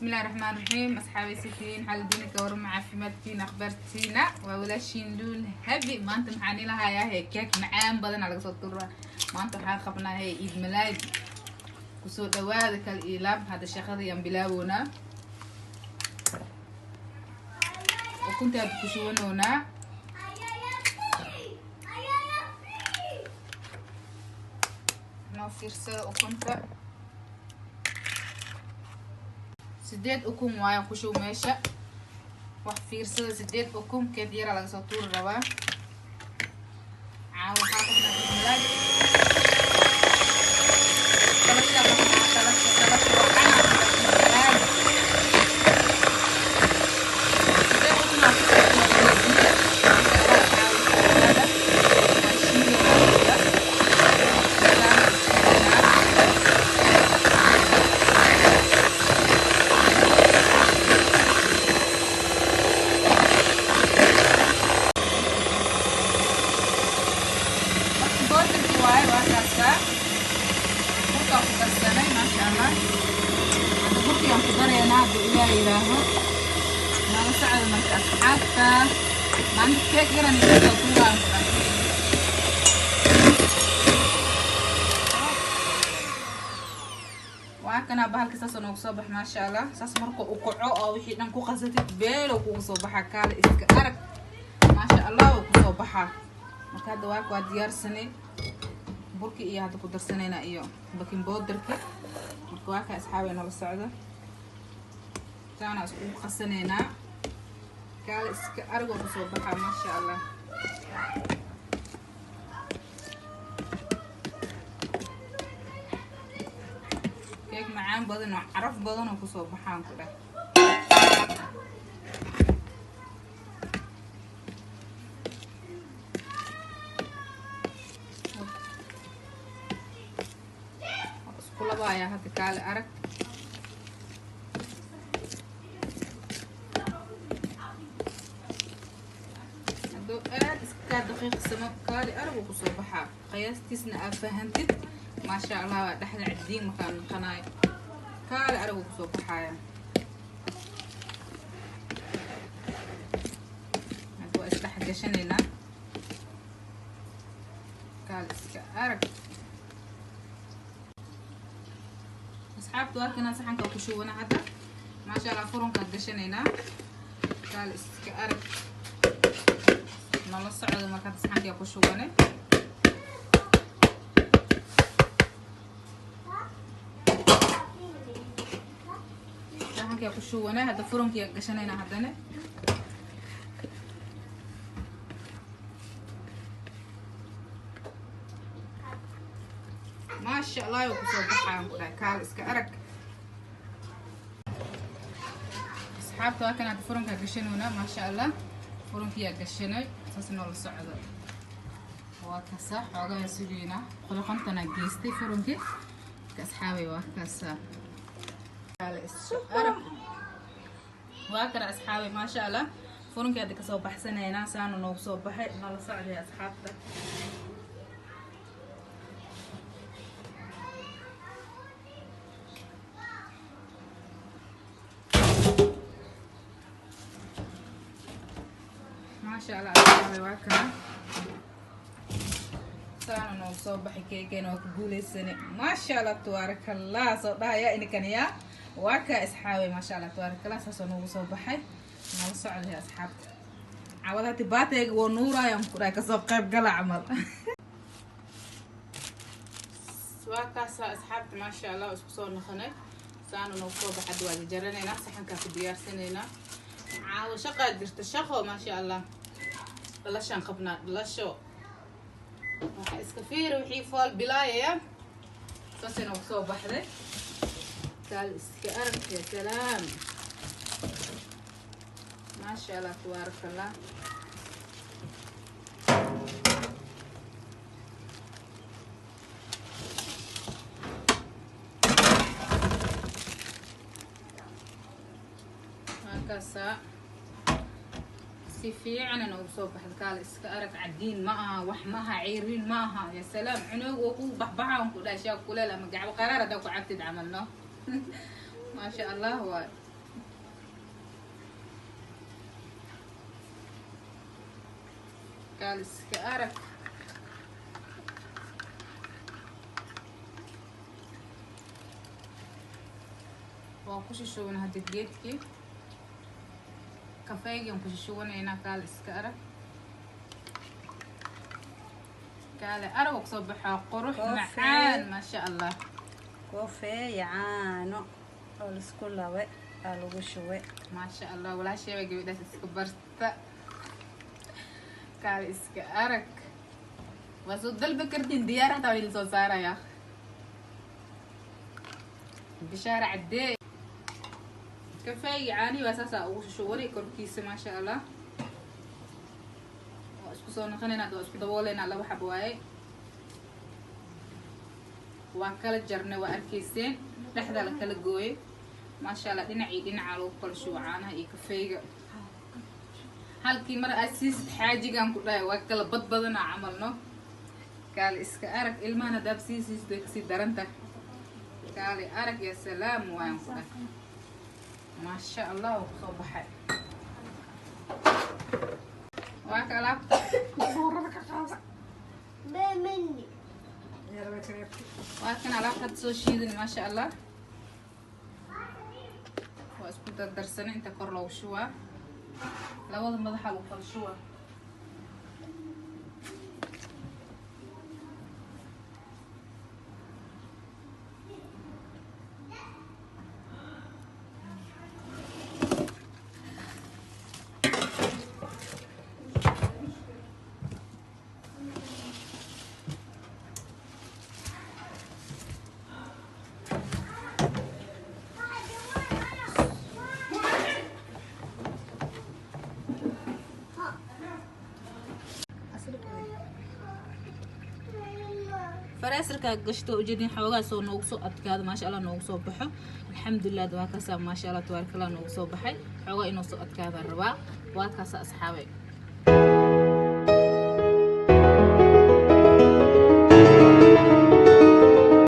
Bismillahi raxmaan raxiim. Asxaabay, sifiin xaaladiina ka warama, caafimaadkiina, akhbaartiina? Waa walaashiin Luul Habi. Maanta maxaan ilahayaa? He, keek macaan badanaa laga soo turaa. Maanta waxaan qabnaa, he, iid malaad. Kusoo dhawaada kal iilaab. Hadda shaqadayaan bilaaboonaa, ukunta hadda ku shubanoonaa. Noo fiirsada ukunta, 8 ukun waayo ku shub meesha. Wax fiirsada, 8 ukun keed yaraa laga soo tuuri rabaa. Caawa waxaa qabnaa iid malaad. Talasha qabnaa, talasha, talasha wacana iid malaad. 8 ukun aa ku soo biyo. Masha Allah, caawa soo waa shiidoonaa hadda. Salaam shiidoonaa. Marka boodarkii waaye, waa kaasaa burkaa ku darsanay. Maasha Allah, hadda burkii aan ku dareynaa hadduu Ilaah yidhaaho. Nala socda marka, asxaabta. Maanta keek yaran iga soo tuuraan ku dhahay. Waa kanaa bahalka, saasoo noogu soo bax. Maasha Allah, saas marka u kaco oo wixii dhan ku qasatid, beelow kugu soo baxa. Kaale iska arag, maasha Allah, wuu kusoo baxaa. Marka hadda waa diyaarsanay burki iyo hadda ku darsanayna iyo baking powderki. Marka waa ka, asxaabay, nala socda. Saana iskugu qasanaynaa. Kaale iska arag oo kusoo baxaa, maasha Allah. Keeg macaan badan oo caraf badan oo kusoo baxaan ku dheh. Waa isku labaaya hadda. Kaale arag. Hadduu aad iskakaa daqiiqsamo, kaali arag uu kusoo baxaa. Qiyaastiisna aad fahantid, maasha Allah, waa dhexda cadiin markaa naqanayo. Kaali arag uu kusoo baxaaya. Hadda waa isdhex gashanaynaa. Kaali iska arag, asxaabta. Waa kanaa saxanka ku shubana hadda. Maasha Allah, furunkaan gashanaynaa. Kaali iska arag, nala socdo. Marka hadda saxankaa ku shubane. Saxankaa ku shubane, hadda furunkiyaa gashanaynaa haddana. Maasha Allah, oo kusoo baxaan ku dhahay. Kaal iska arag, asxaabta. Waa kan hadda furunkaa gashanoona. Maasha Allah, furunkiyaa gashanay. Saas noola socdo. Waa kasa xoogaha sugeynaa. 150-aa geystay furunkii. Marka asxaabay, waa kasa. Kaal iska arag, waa kana, asxaabay. Maasha Allah, furunkii hadda kasoo baxsanaynaa. Saana noogu soo baxay. Nala socday, asxaabta. Maasha Allah, asxaabay, waa kana. Saana noogu soo baxay keegeen. Waa ku guuleysane. Maasha Allah, tabaaraka Allah, soo dhahaya inikaniya. Waa ka, asxaabay. Maasha Allah, tabaaraka Allah, saasoo noogu soo baxay. Nala socday, asxaabta. Cawadaha tibaatayga waa nuurayaan ku dhahay. Kasoo qayb gala camal. Waa kaasa, asxaabta. Maasha Allah, isku soo noqonay. Saana noogu soo baxad. Waa jarjaranaynaa, saxankaa ku diyaarsanaynaa. Caawo shaqaa jirta, shaqo. Maasha Allah, dhalashaan qabnaa, dhalasho. Waxa iska fiiri wixii fool bilaayaya. Saasay noogu soo baxday. Kaal iska arag, ya salaam. Maasha Allah, tabaaraka Allah. Markaasaa si fiican noogu soo baxda. Kaala iska arag, cadiin ma aha, wax ma aha, ceyriin ma aha. Ya salaam, cunoog oo ku baxbaxa on ku dhahay. Shaa kuleel ama gacbo qaraar haddaa ku cabtid camal, no. Maasha Allah waay. Kaaliska arag. Waa ku shishuban hadda geedkii kafeegan ku shishubanaynaa. Kaale iska arag, kaale arag oo kusoo baxaa qurux. Coffee. Macaan, maasha Allah. Coffee iyo caano oo laisku labe aa lagu shubay. Maasha Allah, walaashay baa gabadhaas iska barta. Kaale iska arag, waa soo dalba kartiin, diyaar hataa waa idin soo saarayaa. Bishaara caddee, kafeegii caanihi baa saasaa ugu shushubanay korkiisa, maasha Allah. Waa isku soo noqonaynaa, waa isku dabooleynaa. Laba xabo waaye, waa kala jarnay, waa arkayseen, dhexda la kala gooyay, maasha Allah. Dhinacii dhinaca lagu kala shubo caanaha iyo kafeega. Halkii mar aad siisid xaajigan ku dhahay, waa kala badbadanaa camal no. Kaale iska arag, ilmahan haddaad sii siisid way kasii daran tahay. Kaale arag, ya salaam waayaan ku dhahay, maasha Allah, waa kusoo baxay. Waa ka alaabta boorada ka qaada. Waa kan alaabta hadda soo shiidan, maasha Allah. Waa isku dardarsanay, inta kor loogu shubaa, labada madaxa lagu kala shubaa. Freezerka gashto, ujeedin, xoogaa soo noogu soo adkaado, maasha Allah, noogu soo baxo, alxamdulilah. Waa kaasaa, maasha Allah, tabaaraka Allah, noogu soo baxay. Xoogaa inuu soo adkaadaan rabaa. Waa kaasa, asxaabay.